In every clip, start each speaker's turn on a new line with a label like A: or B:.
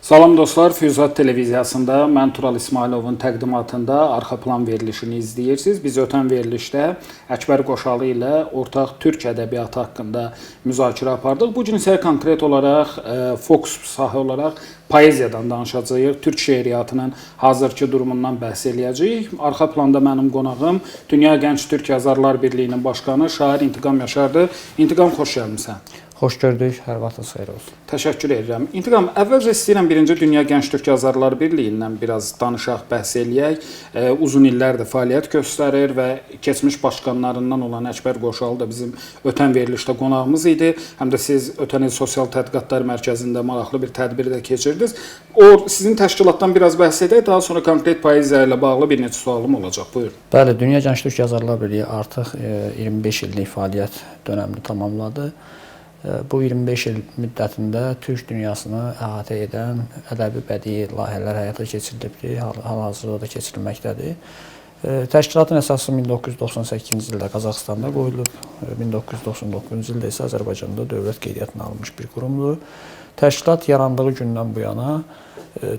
A: Salam dostlar, Füyuzat televiziyasında mən Tural İsmayılovun təqdimatında arxa plan verilişini izləyirsiniz. Biz ötən verilişdə Əkbər Qoşalı ilə ortaq türk ədəbiyyatı haqqında müzakirə apardıq. Bu gün isə konkret olaraq fokus sahə olaraq poeziyadan danışacağıq. Türk şeiriyyatının hazırki durumundan bəhs eləyəcəyik. Arxa planda mənim qonağım Dünya Gənc Türk Yazarlar Birliyinin başqanı şair İntiqam Yaşardır. İntiqam, xoş gəlmisən.
B: Xoş gördük. Hər vaxtınız xeyir olsun.
A: Təşəkkür edirəm. İntiqam, əvvəlcə istəyirəm birinci Dünya Gənc Türk Yazarlar Birliyindən biraz danışaq, bəhs eləyək. Uzun illərdir fəaliyyət göstərir və keçmiş başqanlarından olan Əkbər Qoşalı da bizim ötən verilişdə qonağımız idi. Həm də siz ötən il Sosial Tədqiqatlar Mərkəzində maraqlı bir tədbir də keçirdiniz. O sizin təşkilatdan biraz bəhs edək, daha sonra konkret poeziya ilə bağlı bir neçə sualım olacaq. Buyurun.
B: Bəli, Dünya Gənc Türk Yazarlar Birliyi artıq 25 illik fəaliyyət dönəmini tamamladı. Bu 25 il müddətində türk dünyasını əhatə edən ədəbi bədii layihələr həyata keçirilibdir, hal-hazırda da keçirilməkdədir. Təşkilatın əsası 1998-ci ildə Qazaxıstanda qoyulub, 1999-cu ildə isə Azərbaycanda dövlət qeydiyyatına alınmış bir qurumdur. Təşkilat yarandığı gündən bu yana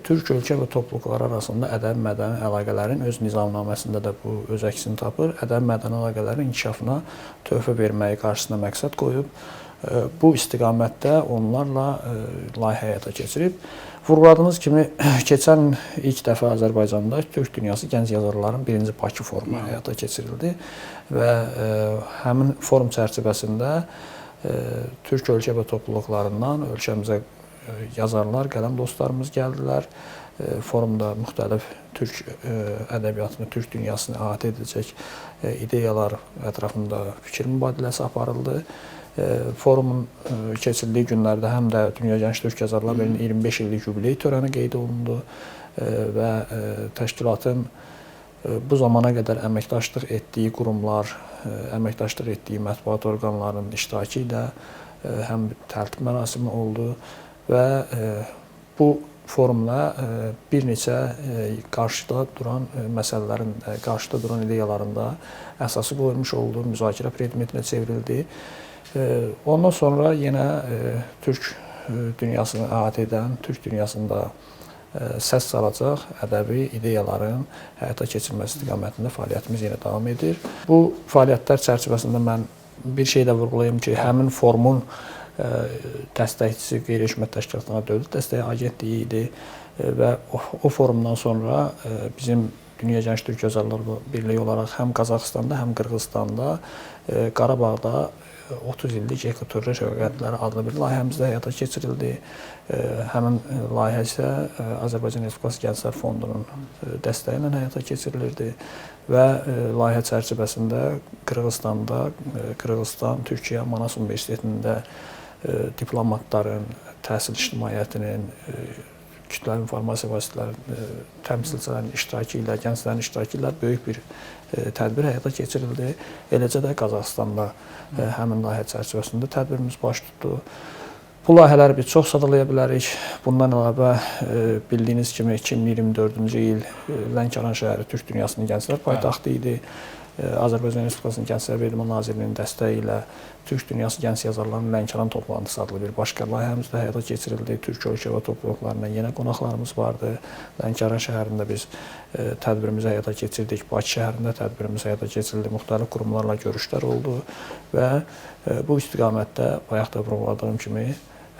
B: türk ölkə və topluluqları arasında ədəbi mədəni əlaqələrin öz nizamnaməsində də bu öz əksini tapır. Ədəbi mədəni əlaqələrin inkişafına töhfə verməyi qarşısına məqsəd qoyub. Bu istiqamətdə onlarla layihə həyata keçirib. Vurğuladığınız kimi, keçən ilk dəfə Azərbaycanda Türk Dünyası Gənc Yazarların birinci Bakı forumu həyata keçirildi və həmin forum çərçivəsində türk ölkə və topluluqlarından ölkəmizə yazarlar, qələm dostlarımız gəldilər. Forumda müxtəlif türk ədəbiyyatını, türk dünyasını əhatə edəcək ideyalar ətrafında fikir mübadiləsi aparıldı. Forumun keçirildiyi günlərdə həm də Dünya Gənc Türk Yazarlar Birliyinin 25 illik yubiley törəni qeyd olundu və təşkilatın bu zamana qədər əməkdaşlıq etdiyi qurumlar, əməkdaşlıq etdiyi mətbuat orqanlarının iştirakı ilə həm təltif mərasimi oldu və bu forumla bir neçə qarşıda duran məsələlərin, qarşıda duran ideyaların da əsası qoyulmuş oldu, müzakirə predmetinə çevrildi. Ondan sonra yenə türk dünyasını əhatə edən, türk dünyasında səs salacaq ədəbi ideyaların həyata keçirilməsi istiqamətində fəaliyyətimiz yenə davam edir. Bu fəaliyyətlər çərçivəsində mən bir şey də vurğulayım ki, həmin forumun dəstəkçisi Qeyri-Hökumət Təşkilatlarına Dövlət Dəstəyi Agentliyi idi və o forumdan sonra bizim Dünya Gənc Türk Yazarlar Birliyi olaraq həm Qazaxıstanda, həm Qırğızstanda, Qarabağda 30 illik ekoturist rəfəqətləri adlı bir layihəmiz də həyata keçirildi. Həmin layihə isə Azərbaycan Respublikası Gənclər Fondunun dəstəyi ilə həyata keçirilirdi və layihə çərçivəsində Qırğızstanda, Qırğızstan, Türkiyə, Manas Universitetində diplomatların, təhsil ictimaiyyətinin, kütləvi informasiya vasitələrinin təmsilçilərinin iştirakı ilə, gənclərin iştirakı ilə böyük bir tədbir həyata keçirildi. Eləcə də Qazaxıstanda həmin layihə çərçivəsində tədbirimiz baş tutdu. Bu layihələri biz çox sadalaya bilərik. Bundan əlavə bildiyiniz kimi 2024-cü il Lənkəran şəhəri Türk dünyasının gənclər paytaxtı idi. Azərbaycan Respublikasının Gənclər və Elm Nazirliyinin dəstəyi ilə Türk Dünyası Gənc Yazarlarının Lənkəran toplantısı adlı bir başqa layihəmiz də həyata keçirildi. Türk ölkə və topluluqlarından yenə qonaqlarımız vardı. Lənkəran şəhərində biz tədbirimizi həyata keçirdik. Bakı şəhərində tədbirimiz həyata keçirildi. Müxtəlif qurumlarla görüşlər oldu və bu istiqamətdə bayaq da vurğuladığım kimi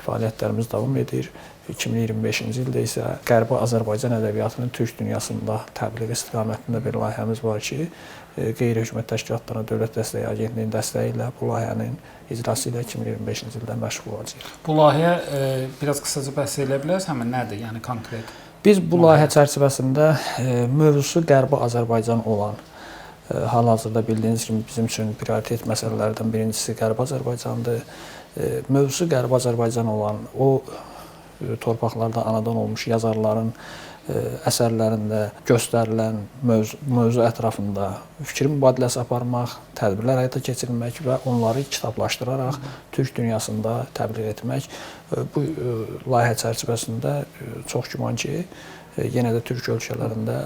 B: fəaliyyətlərimiz davam edir. 2025-ci ildə isə Qərbi Azərbaycan ədəbiyyatının türk dünyasında təbliğ istiqamətində bir layihəmiz var ki, Qeyri-Hökumət Təşkilatlarına Dövlət Dəstəyi Agentliyinin dəstəyi ilə bu layihənin icrası ilə 2025-ci ildə məşğul olacağıq.
A: Bu layihə biraz qısaca bəhs eləyə bilərsənmi? Nədir, yəni konkret?
B: Biz bu layihə çərçivəsində mövzusu Qərbi Azərbaycan olan, hal-hazırda bildiyiniz kimi bizim üçün prioritet məsələlərdən birincisi Qərbi Azərbaycandır. Mövzusu Qərbi Azərbaycan olan o torpaqlarda anadan olmuş yazarların əsərlərində göstərilən mövzu ətrafında fikir mübadiləsi aparmaq, tədbirlər həyata keçirmək və onları kitablaşdıraraq türk dünyasında təbliğ etmək. Bu layihə çərçivəsində çox güman ki, yenə də türk ölkələrində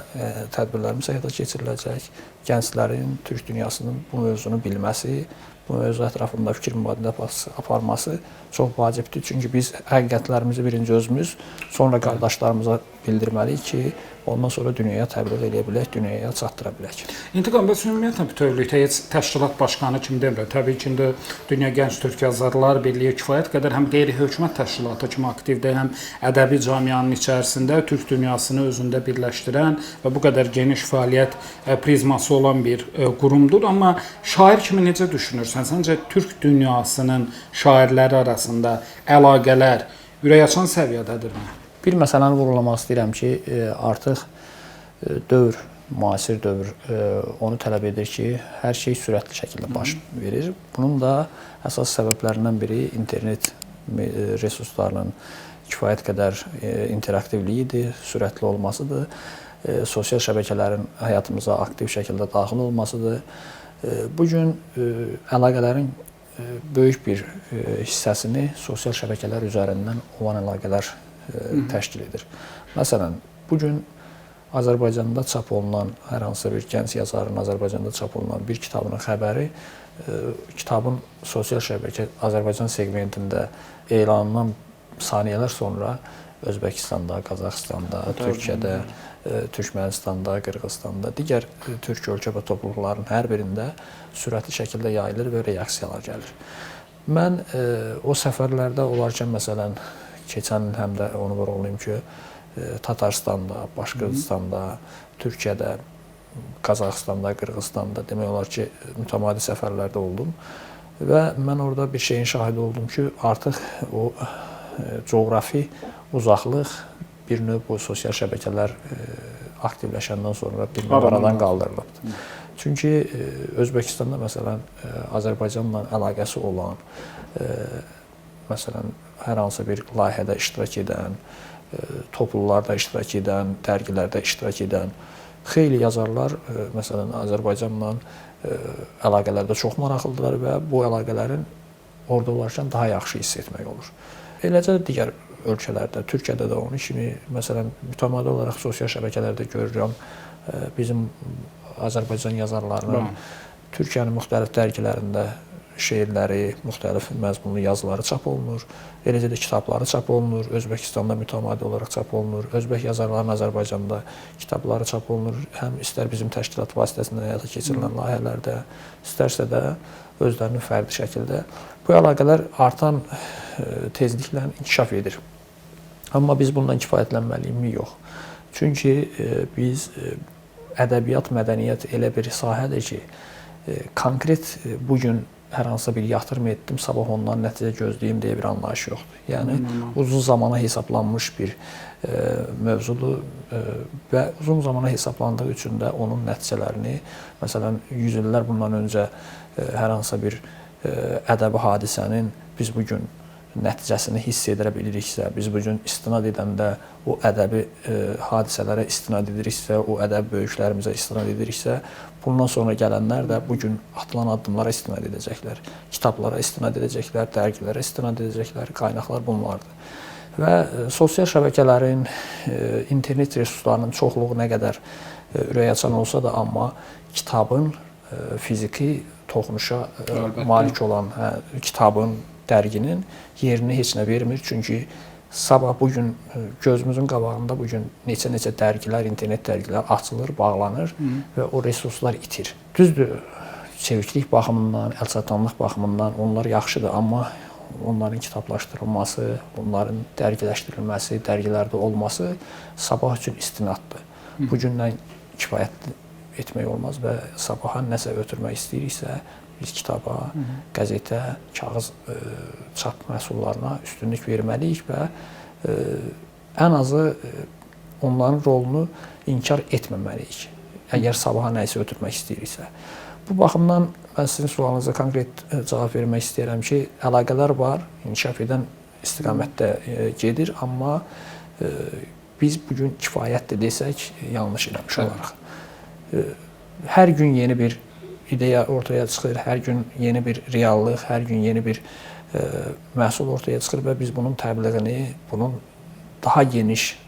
B: tədbirlərimiz həyata keçiriləcək. Gənclərin türk dünyasının bu mövzunu bilməsi, bu mövzu ətrafında fikir mübadiləsi aparması çox vacibdir. Çünki biz həqiqətlərimizi birinci özümüz, sonra qardaşlarımıza bildirməliyik ki, ondan sonra dünyaya təbliğ eləyə bilək, dünyaya çatdıra bilək.
A: İntiqam, bəs ümumiyyətlə bütövlükdə heç təşkilat başqanı kimi demirəm. Təbii ki, indi Dünya Gənc Türk Yazarlar Birliyi kifayət qədər həm qeyri-hökumət təşkilatı kimi aktivdir, həm ədəbi camianın içərisində türk dünyasını özündə birləşdirən və bu qədər geniş fəaliyyət prizması olan bir qurumdur. Amma şair kimi necə düşünürsən? Səncə türk dünyasının şairləri arasında əlaqələr ürəkaçan səviyyədədirmi?
B: Bir məsələni vurğulamaq istəyirəm ki, artıq dövr, müasir dövr onu tələb edir ki, hər şey sürətli şəkildə baş verir. Bunun da əsas səbəblərindən biri internet resurslarının kifayət qədər interaktivliyidir, sürətli olmasıdır, sosial şəbəkələrin həyatımıza aktiv şəkildə daxil olmasıdır. Bu gün əlaqələrin böyük bir hissəsini sosial şəbəkələr üzərindən olan əlaqələr təşkil edir. Məsələn, bu gün Azərbaycanda çap olunan hər hansı bir gənc yazarın Azərbaycanda çap olunan bir kitabının xəbəri kitabın sosial şəbəkə Azərbaycan segmentində elanından saniyələr sonra Özbəkistanda, Qazaxıstanda, Türkiyədə, Türkmənistanda, Qırğızstanda, digər türk ölkə və topluluqların hər birində sürətli şəkildə yayılır və reaksiyalar gəlir. Mən o səfərlərdə olarkən, məsələn, keçən il həm də onu vurğulayım ki, Tatarstanda, Başqırtistanda, Türkiyədə, Qazaxıstanda, Qırğızstanda demək olar ki, mütəmadi səfərlərdə oldum və mən orada bir şeyin şahidi oldum ki, artıq o coğrafi uzaqlıq bir növ bu sosial şəbəkələr aktivləşəndən sonra bir növ aradan qaldırılıbdır. Çünki Özbəkistanda məsələn Azərbaycanla əlaqəsi olan, məsələn hər hansı bir layihədə iştirak edən, topluluqlarda iştirak edən, dərgilərdə iştirak edən xeyli yazarlar, məsələn, Azərbaycanla əlaqələrdə çox maraqlıdırlar və bu əlaqələrin orada olarkən daha yaxşı hiss etmək olur. Eləcə də digər ölkələrdə, Türkiyədə də onun kimi, məsələn, mütəmadi olaraq sosial şəbəkələrdə görürəm, bizim Azərbaycan yazarlarının Türkiyənin müxtəlif dərgilərində şeirləri, müxtəlif məzmunlu yazıları çap olunur, eləcə də kitabları çap olunur, Özbəkistanda mütəmadi olaraq çap olunur, özbək yazarlarının Azərbaycanda kitabları çap olunur, həm istər bizim təşkilat vasitəsilə həyata keçirilən layihələrdə, istərsə də özlərinin fərdi şəkildə. Bu əlaqələr artan tezliklə inkişaf edir. Amma biz bundan kifayətlənməliyikmi? Yox. Çünki biz ədəbiyyat, mədəniyyət elə bir sahədir ki, konkret bugün hər hansısa bir yatırım etdim, sabah ondan nəticə gözləyim deyə bir anlayış yoxdur. Yəni uzun zamana hesablanmış bir mövzudur və uzun zamana hesablandığı üçün də onun nəticələrini, məsələn, 100 illər bundan öncə hər hansısa bir ədəbi hadisənin biz bu gün nəticəsini hiss edə biliriksə, biz bu gün istinad edəndə o ədəbi hadisələrə istinad ediriksə, o ədəbi böyüklərimizə istinad ediriksə, bundan sonra gələnlər də bu gün atılan addımlara istinad edəcəklər, kitablara istinad edəcəklər, dərgilərə istinad edəcəklər, qaynaqlar bunlardır. Və sosial şəbəkələrin, internet resurslarının çoxluğu nə qədər ürəkaçan olsa da, amma kitabın fiziki toxunuşa malik olan kitabın, dərginin yerini heç nə vermir. Çünki sabah bu gün gözümüzün qabağında bu gün neçə-neçə dərgilər, internet dərgilər açılır, bağlanır və o resurslar itir. Düzdür, çeviklik baxımından, əlçatanlıq baxımından onlar yaxşıdır, amma onların kitablaşdırılması, onların dərgiləşdirilməsi, dərgilərdə olması sabah üçün istinaddır. Bu gündən kifayət etmək olmaz və sabaha nəsə ötürmək istəyiriksə, biz kitaba, qəzetə, kağız çap məhsullarına üstünlük verməliyik və ən azı onların rolunu inkar etməməliyik, əgər sabaha nəyisə ötürmək istəyiriksə. Bu baxımdan mən sizin sualınıza konkret cavab vermək istəyirəm ki, əlaqələr var, inkişaf edən istiqamətdə gedir, amma biz bugün kifayətdir desək, yanlış eləmiş olarıq. Hər gün yeni bir ideya ortaya çıxır, hər gün yeni bir reallıq, hər gün yeni bir məhsul ortaya çıxır və biz bunun təbliğini, bunun daha geniş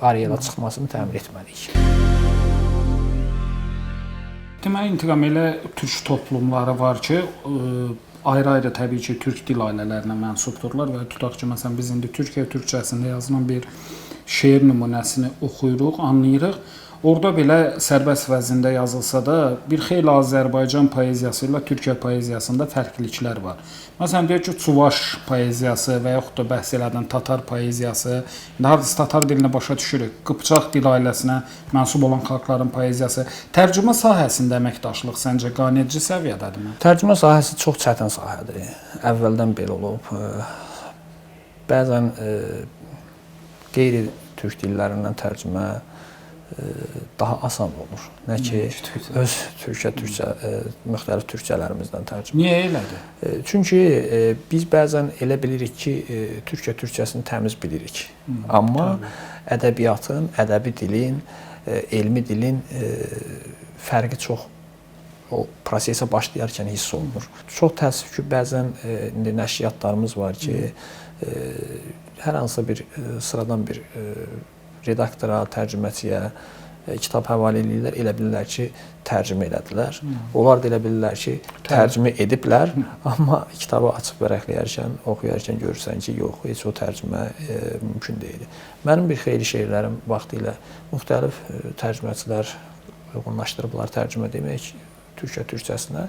B: areala çıxmasını təmin etməliyik.
A: Deməli, İntiqam, elə türk toplumları var ki, ayrı-ayrı təbii ki, türk dil ailələrinə mənsubdurlar və tutaq ki, məsələn, biz indi Türkiyə türkçəsində yazılan bir şeir nümunəsini oxuyuruq, anlayırıq. Orada belə sərbəst vəzində yazılsa da, bir xeyli Azərbaycan poeziyası ilə Türkiyə poeziyasında fərqliliklər var. Məsələn, deyək ki, Çuvaş poeziyası və yaxud da bəhs elədin Tatar poeziyası, indi hardasa Tatar dilini başa düşürük. Qıpçaq dil ailəsinə mənsub olan xalqların poeziyası. Tərcümə sahəsində əməkdaşlıq səncə qane edici səviyyədədirmi?
B: Tərcümə sahəsi çox çətin sahədir. Əvvəldən belə olub. Bəzən qeyri-türk dillərindən tərcümə daha asan olur. Nə ki öz türkçə, müxtəlif türkçələrimizdən tərcümə.
A: Niyə elədir?
B: Çünki biz bəzən elə bilirik ki, türkçə türkçəsini təmiz bilirik. Amma ədəbiyyatın, ədəbi dilin, elmi dilin fərqi çox o prosesə başlayarkən hiss olunur. Çox təəssüf ki, bəzən indi nəşriyyatlarımız var ki, hər hansısa bir sıradan bir redaktora, tərcüməçiyə kitab həvalə eləyirlər, elə bilirlər ki, tərcümə elədilər. Onlar da elə bilirlər ki, tərcümə ediblər, amma kitabı açıb vərəqləyərkən, oxuyarkən görürsən ki, yox, heç o tərcümə mümkün deyil. Mənim bir xeyli şeirlərim vaxtilə müxtəlif tərcüməçilər uyğunlaşdırıblar tərcümə demək türkçə türkçəsinə.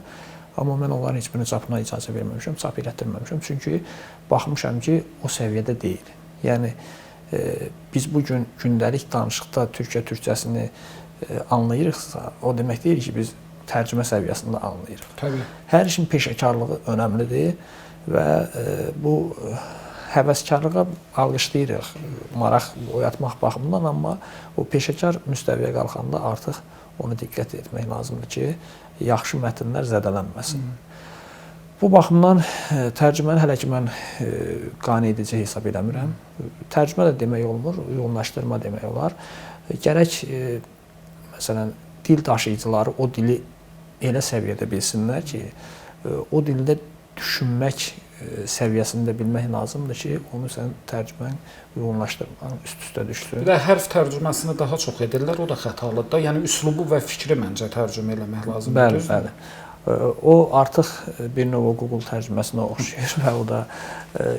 B: Amma mən onların heç birinin çapına icazə verməmişəm, çap elətdirməmişəm. Çünki baxmışam ki, o səviyyədə deyil. Yəni biz bu gün gündəlik danışıqda türkçə türkçəsini anlayırıqsa, o demək deyil ki, biz tərcümə səviyyəsində anlayırıq.
A: Təbii.
B: Hər işin peşəkarlığı önəmlidir və bu həvəskarlığa alqışlayırıq, maraq oyatmaq baxımından, amma o peşəkar müstəviyə qalxanda artıq ona diqqət etmək lazımdır ki, yaxşı mətnlər zədələnməsin. Bu baxımdan tərcüməni hələ ki mən qane edici hesab eləmirəm. Tərcümə də demək olmur, uyğunlaşdırma demək olar. Gərək məsələn dil daşıyıcıları o dili elə səviyyədə bilsinlər ki, o dildə düşünmək səviyyəsində bilmək lazımdır ki, onu sən tərcümən uyğunlaşdırman üst-üstə düşsün.
A: Bir də hərf tərcüməsini daha çox edirlər, o da xətalıdır da. Yəni üslubu və fikri məncə tərcümə eləmək lazımdır.
B: Bəli, bəli. O artıq bir növ Google tərcüməsinə oxşayır və o da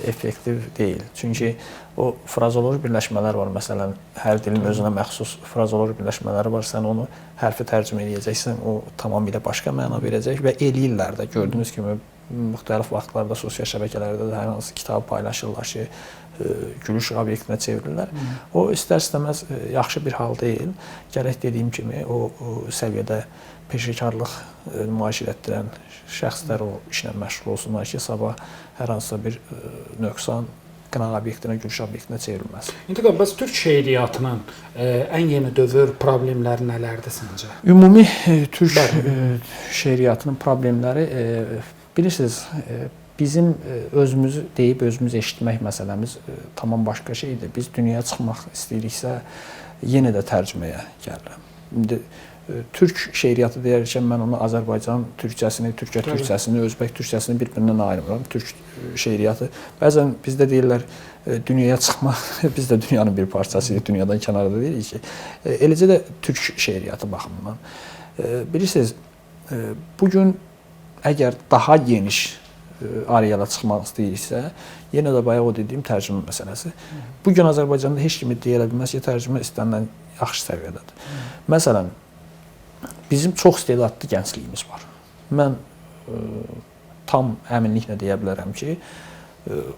B: effektiv deyil. Çünki o frazoloji birləşmələr var. Məsələn, hər dilin özünə məxsus frazoloji birləşmələri var. Sən onu hərfi tərcümə eləyəcəksən, o tamamilə başqa məna verəcək və eləyirlər də. Gördüyünüz kimi müxtəlif vaxtlarda sosial şəbəkələrdə də hər hansı kitabı paylaşırlar ki, gülüş obyektinə çevirirlər. O istər-istəməz yaxşı bir hal deyil. Gərək dediyim kimi o səviyyədə peşəkarlıq nümayiş elətdirən şəxslər o işlə məşğul olsunlar ki, sabah hər hansısa bir nöqsan qınaq obyektinə, gülüş obyektinə çevrilməsin.
A: İntiqam, bəs türk şeiriyyatının ən yeni dövr problemləri nələrdir səncə?
B: Ümumi türk şeiriyyatının problemləri, bilirsiniz, bizim özümüzü deyib özümüzü eşitmək məsələmiz tamam başqa şeydir. Biz dünyaya çıxmaq istəyiriksə, yenə də tərcüməyə gəlirəm. İndi türk şeiriyyatı deyərkən mən onu Azərbaycan türkçəsini, türkə türkçəsini, özbək türkçəsini bir-birindən ayırmıram. Türk şeiriyyatı. Bəzən bizdə deyirlər dünyaya çıxmaq, biz də dünyanın bir parçasıyıq, dünyadan kənarda deyirik ki. Eləcə də türk şeiriyyatı baxımından. Bilirsiniz, bugün əgər daha geniş areala çıxmaq istəyiriksə, yenə də bayaq o dediyim tərcümə məsələsi. Bugün Azərbaycanda heç kim iddia edə bilməz ki, tərcümə istənilən yaxşı səviyyədədir. Məsələn, bizim çox istedadlı gəncliyimiz var. Mən tam əminliklə deyə bilərəm ki,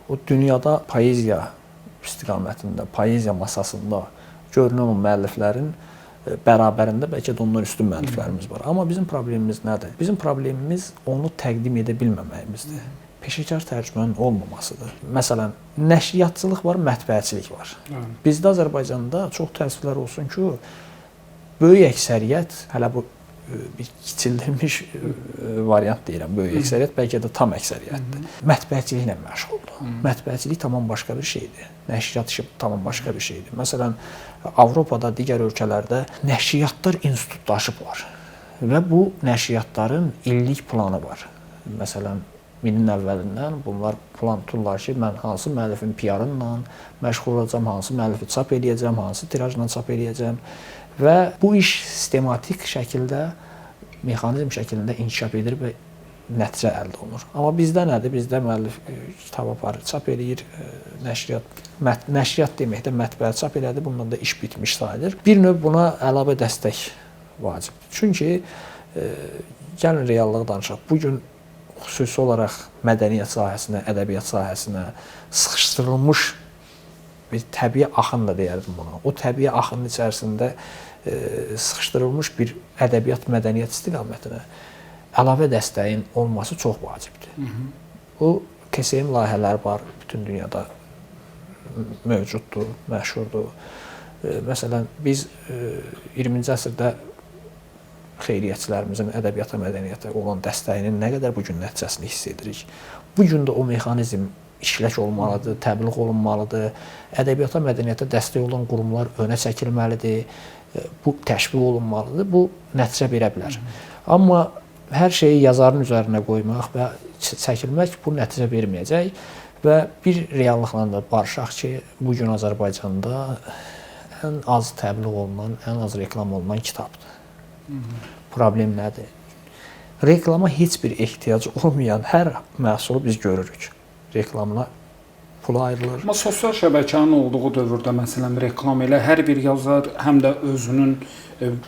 B: o dünyada poeziya istiqamətində, poeziya masasında görünən o müəlliflərin bərabərində bəlkə də ondan üstün müəlliflərimiz var. Amma bizim problemimiz nədir? Bizim problemimiz onu təqdim edə bilməməyimizdir. Peşəkar tərcümənin olmamasıdır. Məsələn, nəşriyyatçılıq var, mətbəəçilik var. Bizdə Azərbaycanda çox təəssüflər olsun ki, böyük əksəriyyət, hələ bu bir kiçildilmiş variant deyirəm, böyük əksəriyyət, bəlkə də tam əksəriyyətdir. Mətbəəçiliklə məşğuldur. Mətbəəçilik tamam başqa bir şeydir. Nəşriyyat işi tamam başqa bir şeydir. Məsələn, Avropada, digər ölkələrdə nəşriyyatlar institutlaşıblar və bu nəşriyyatların illik planı var. Məsələn, ilin əvvəlindən bunlar plan tuturlar ki, mən hansı müəllifin PR-ınla məşğul olacağam, hansı müəllifi çap eləyəcəm, hansı tirajla çap eləyəcəm. Və bu iş sistematik şəkildə mexanizm şəklində inkişaf edir və nəticə əldə olunur. Amma bizdə nədir? Bizdə müəllif kitab aparır, çap eləyir, nəşriyyat, nəşriyyat deməkdə mətbəə çap elədi, bununla da iş bitmiş sayılır. Bir növ buna əlavə dəstək vacibdir. Çünki gəlin reallığı danışaq. Bu gün xüsusi olaraq mədəniyyət sahəsinə, ədəbiyyat sahəsinə sıxışdırılmış bir təbii axın da deyərdim buna. O təbii axının içərisində sıxışdırılmış bir ədəbiyyat, mədəniyyət istiqamətinə əlavə dəstəyin olması çox vacibdir. Hı -hı. Bu KSM layihələri var, bütün dünyada mövcuddur, məşhurdur. Məsələn, biz 20-ci əsrdə xeyriyyətçilərimizin ədəbiyyata, mədəniyyətə olan dəstəyinin nə qədər bu gün nəticəsini hiss edirik. Bu gün də o mexanizm işlək olmalıdır, təbliğ olunmalıdır. Ədəbiyyata, mədəniyyətə dəstək olan qurumlar önə çəkilməlidir. Bu təşviq olunmalıdır. Bu nəticə verə bilər. Amma hər şeyi yazarın üzərinə qoymaq və çəkilmək bu nəticə verməyəcək və bir reallıqla da barışaq ki, bu gün Azərbaycanda ən az təbliğ olunan, ən az reklam olunan kitabdır. Hı -hı. Problem nədir? Reklama heç bir ehtiyac olmayan hər məhsulu biz görürük. Reklamına pul ayrılır.
A: Amma sosial şəbəkənin olduğu dövrdə məsələn reklam elə hər bir yazar həm də özünün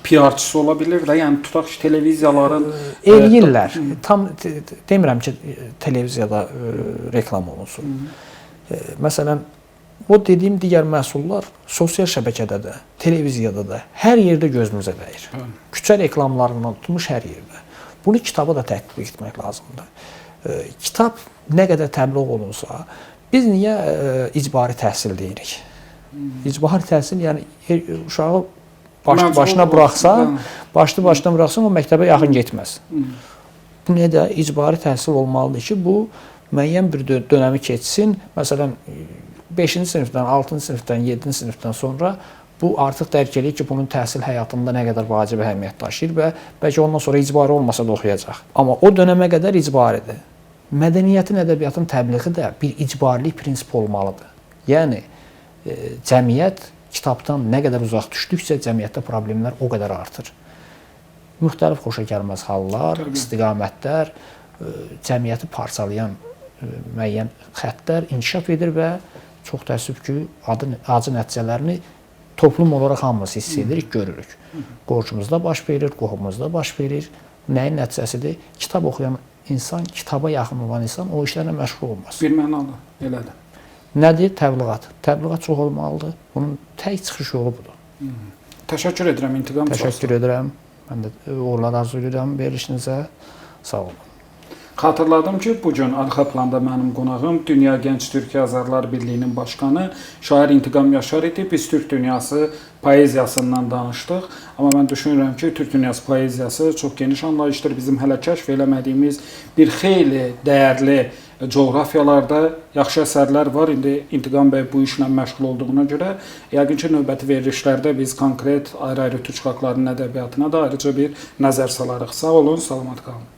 A: PR-çısı ola bilir də. Yəni tutaq ki, televiziyaların
B: eləyirlər. Tam demirəm ki, televiziyada reklam olunsun. Məsələn, o dediyim digər məhsullar sosial şəbəkədə də, televiziyada da, hər yerdə gözümüzə dəyir. Küçə reklamlarından tutmuş hər yerdə. Bunu kitaba da tətbiq etmək lazımdır. Kitab nə qədər təbliğ olunsa, biz niyə icbari təhsil deyirik? İcbari təhsil, yəni uşağı başlı başına buraxsan, başlı başına buraxsan o məktəbə yaxın getməz. Bu nə də icbari təhsil olmalıdır ki, bu müəyyən bir dönəmi keçsin. Məsələn, 5-ci sinifdən, 6-cı sinifdən, 7-ci sinifdən sonra bu artıq dərk eləyir ki, bunun təhsil həyatında nə qədər vacib əhəmiyyət daşıyır və bəlkə ondan sonra icbari olmasa da oxuyacaq. Amma o dönəmə qədər icbaridir. Mədəniyyətin, ədəbiyyatın təbliği də bir icbarilik prinsipi olmalıdır. Yəni cəmiyyət kitabdan nə qədər uzaq düşdükcə cəmiyyətdə problemlər o qədər artır. Müxtəlif xoşagəlməz hallar, istiqamətlər, cəmiyyəti parçalayan müəyyən xəttlər inkişaf edir və çox təəssüf ki, acı nəticələrini toplum olaraq hamımız hiss edirik, görürük. Qonşumuzda baş verir, qohumumuzda baş verir. Nəyin nəticəsidir? Kitab oxuyan insan, kitaba yaxın olan insan o işlərlə məşğul olmaz.
A: Bir mənalı, elədir.
B: Nədir? Təbliğat. Təbliğat çox olmalıdır. Bunun tək çıxış yolu budur.
A: Təşəkkür edirəm İntiqam.
B: Təşəkkür edirəm. Mən də uğurlar arzu edirəm verilişinizə. Sağ olun.
A: Xatırladım ki, bu gün arxa planda mənim qonağım Dünya Gənc Türk Yazarlar Birliyinin başqanı şair İntiqam Yaşar idi. Biz Türk dünyası poeziyasından danışdıq. Amma mən düşünürəm ki, Türk dünyası poeziyası çox geniş anlayışdır. Bizim hələ kəşf eləmədiyimiz bir xeyli dəyərli coğrafiyalarda yaxşı əsərlər var. İndi İntiqam bəy bu işlə məşğul olduğuna görə yəqin ki, növbəti verilişlərdə biz konkret ayrı-ayrı türk xalqlarının ədəbiyyatına da ayrıca bir nəzər salarıq. Sağ olun, salamat qalın.